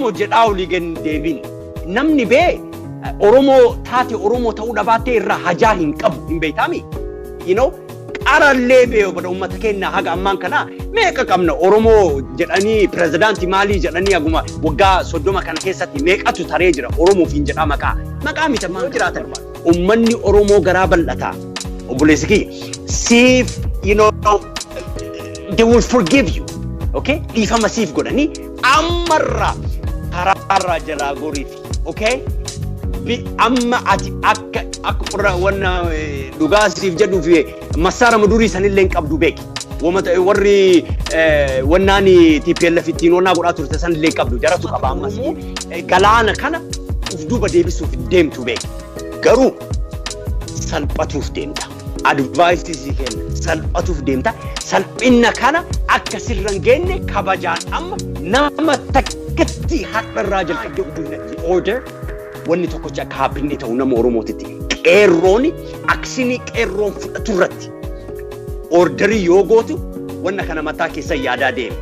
Oromoo jedhaa olii gadi deebiin. Namni bee Oromoo taate Oromoo ta'uu dhabaattee irraa hajaa hin qabu, hin beektaami. Qarallee bee bada uummata keenya haga ammaan kana meeqa qabna? Oromoo jedhanii pirezidaantii maalii jedhanii haguma waggaa 30 kana keessatti meeqatu taree jira Oromoof hin jedhaa maqaa. Maqaa miti ammaan jiraatan. Uummanni Oromoo garaa bal'ataa. Obboleessi kiyya siif they will forgive you. Okay? Dhiifama siif godhanii ammarraa karaarraa jalaa goriiti. Okay? Amma ati akka qorra wanna dhugaa siif jedhuuf massaara madurii sanillee hin qabdu beeki. Warri wannaan TPLF ittiin wannaa godhaa turte sanillee hin qabdu, jaratu qaba ammas. Galaana kana uf duuba deebisuuf deemtu beeki. Garuu salphatuuf deemta. Advice sii kenna, salphatuuf deemta. Salphina kana akka sirra hin geenye kabajaan amma nama takkatti har'arraa jalqabdee utuu order wanni tokkochi akka happinni ta'u nama Oromootitti. Qeerroon actionii qeerroon fudhatu irratti orderii yoo gootu wanna kana mataa keessa yaadaa deema.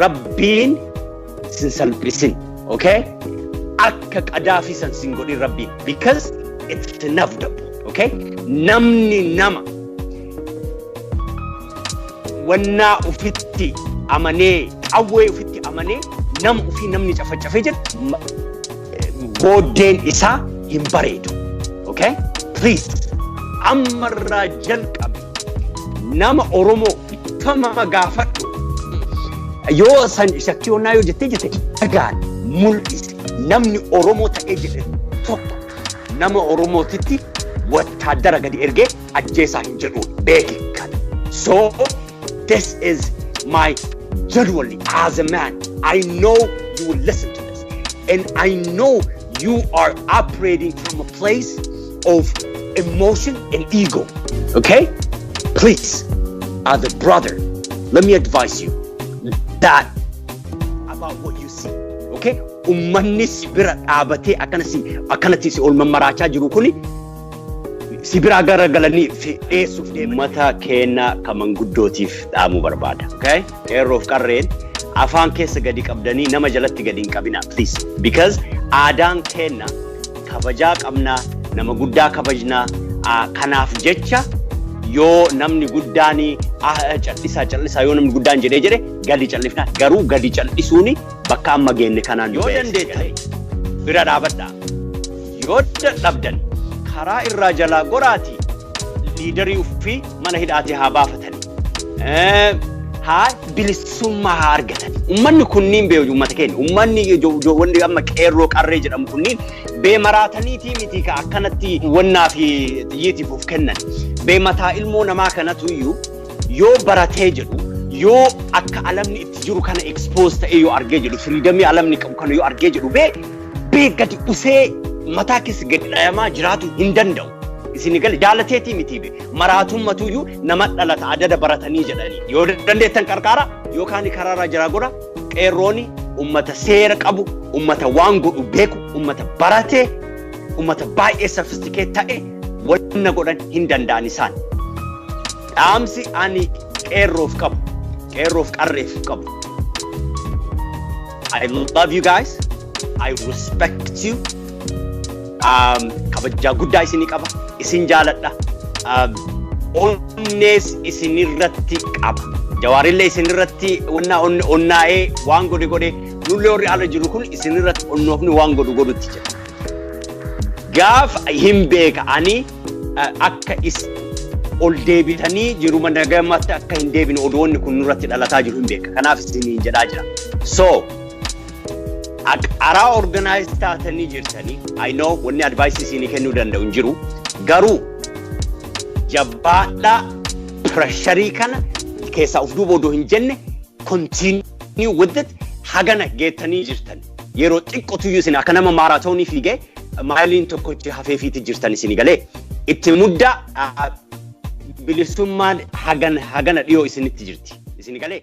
Rabbiin sin salphisin, okay? Akka Qadaafii san sin godhin Rabbiin, because it's inevitable, okay? Namni nama wannaa ufitti amanee, qawwee ufitti amanee, nama ufii namni cafacafee jedhu booddeen isaa hin bareedu. Okay? Please, ammarraa jalqabe nama Oromoo fama gaafadhu. Yoo san shakkii onnaa yoo jettee jette dhagaan mul'ise, namni Oromoo ta'ee jedhe tokko nama Oromootitti wattaaddara gadi ergee ajjeesaa hin jedhu beeki kana. So this is my genuinely as a man, I know you will listen to this and I know you are operating from a place of emotion and ego. Okay? Please, as a brother, let me advise you that about what you see. Okay? Ummanni si bira dhaabatee akkanatti si ol mammaraachaa jiru kuni si bira garagalanii dheessuuf deema. Uummata keenya kan manguddootiif dhaamuu barbaada. Okay? Qeerroof qarreen afaan keessa gadi qabdanii nama jalatti gadi hin qabina, please. Because aadaan keenya kabajaa qabnaa, nama guddaa kabajnaa. Kanaaf jecha yoo namni guddaan callisaa callisaa, yoo namni guddaan jedhee jedhe gadi callifna. Garuu gadi callisuuni bakka amma geenne kanaan yoo dandeettan bira dhaabadhaa, yoo dadhabdan karaa irraa jalaa goraati leaderii ufii mana hidhaatee haa baafatanii, haa bilisummaa haa argatan. Uummanni kunniin bee uummata keenya, uummanni wanni amma qeerroo qarree jedhamu kunniin bee maraataniitii miti ka akkanatti wannaa fi xiyyiitiif of kennan. Bee mataa ilmoo namaa kanatu iyyuu yoo baratee jedhu, yoo akka alamni itti jiru kana expose ta'ee yoo argee jedhu, freedomii alamni qabu kana yoo argee jedhu, bee gadi usee mataa keessa gadi dhayamaa jiraatu hin danda'u. Isin gale jaalateetii miti, be maraatummatuyyuu nama dhalata adada baratanii jedhanii. Yoo dandeettan qarqaara yookaan karaarraa jiraa godha. Qeerrooni ummata seera qabu, ummata waan godhu beeku, ummata baratee, ummata baay'ee sophisticated ta'e, wanna godhan hin danda'an isaan. Dhaamsi ani qeerroof qabu, qeerroof qarreef qabu. I love you guys. I respect you. Kabajaa guddaa isinii qaba. Isin jaaladha. Onnees isinirratti qaba. Jawaarillee isinirratti onnaa'ee waan godhe godhe, nullee warri ala jiru kun isinirratti onnoofni waan godhu godhutti jira. Gaafa hin beeka ani akka is ol deebitanii jiruma nagamatti akka hin deebine odoonni kun nurratti dhalataa jiru hin beeka. Kanaaf isiniin jedhaa jira. So, karaa organize taatanii jirtanii, I know wanni advice isinii kennuu danda'u hin jiru. Garuu jabaadhaa, pressurii kana keessaa of duuba odoo hin jenne continue with it. Hagana geettanii jirtan. Yeroo xiqqootu isin akka nama maaraatoonii fiigee maayiliin tokkochi hafeefiitti jirtan isinii galee itti muddaa, bilisummaan hagana dhiyoo isinitti jirti. Isinii galee.